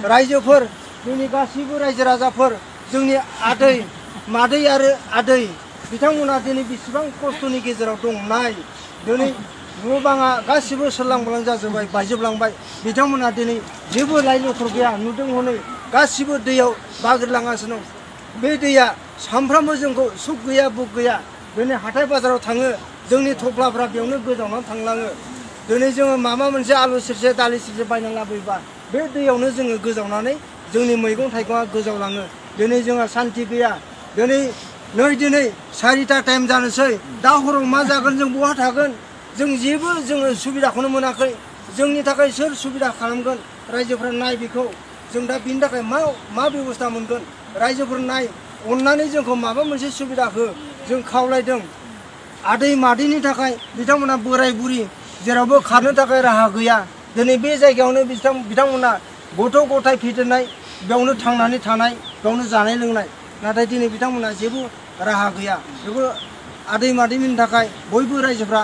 रायजोफोर जोंनि गासैबो रायजो राजाफोर जोंनि आदै मादै आरो आदै बिथांमोना दिनै बेसेबां खस्थ'नि गेजेराव दंनाय दिनै न' बाङा गासिबो सोरलांबालां जाजोब्बाय बायजोबलांबाय बिथांमोना दिनै जेबो लाइ लथर गैया नुदों हनै गासिबो दैयाव बागोरलांगासिनो दं बे दैया सानफ्रामबो जोंखौ सुख गैया बुख गैया दिनै हाथाय बाजाराव थाङो जोंनि थफ्लाफ्रा बेयावनो गोजावनानै थांलाङो दिनै जोङो माबा मोनसे आलु सेरसे दालि सेरसे बायनानै लाबोयोबा बे दैयावनो जोङो गोजावनानै जोंनि मैगं थाइगङा गोजावलाङो दिनै जोंहा सान्ति गैया दिनै 4टा टाइम जानोसै दा हराव मा जागोन जों बहा थागोन जों जेबो जोङो सुबिदाखौनो मोनाखै जोंनि थाखाय सोर सुबिदा खालामगोन रायजोफोरा नाय बेखौ जों दा बिनि थाखाय मा बेबस्था मोनगोन रायजोफोर नाय अननानै जोंखौ माबा मोनसे सुबिदा हो जों खावलायदों आदै मादैनि थाखाय बिथांमोना बोराय बुरि जेरावबो खारनो थाखाय राहा गैया दिनै बे जायगायावनो बिथांमोना गथ' गथाय फेदेरनाय बेयावनो थांनानै थानाय बेयावनो जानाय लोंनाय नाथाय दिनै बिथांमोना जेबो राहा गैया बेखौ आदै मादैनि थाखाय बयबो रायजोफ्रा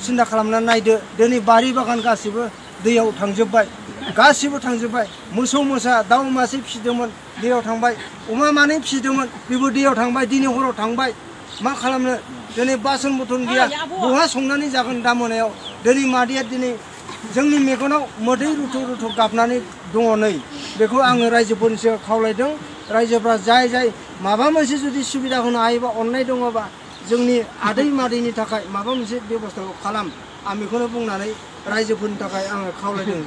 सिन्था खालामनानै नायदो दिनै बारि बागान गासिबो दैयाव थांजोब्बाय गासिबो थांजोब्बाय मोसौ मोसा दाउ मासे फिसिदोंमोन दैयाव थांबाय अमा मानै फिसिदोंमोन बेबो दैयाव थांबाय दिनै हराव थांबाय मा खालामनो दिनै बासन बर्थन गैया बहा संनानै जागोन दा मोनायाव दिनै मादैया दिनै जोंनि मेगनाव मोदै रुथु रुथु गाबनानै दङ नै बेखौ आङो रायजोफोरनि सिगाङाव खावलायदों रायजोफ्रा जाय माबा मोनसे जुदि सुबिदा होनो हायोबा अननाय दङबा जोंनि आदै मादैनि थाखाय माबा मोनसे बेबस्थाखौ खालाम आं बेखौनो बुंनानै रायजोफोरनि थाखाय आङो खावलायदों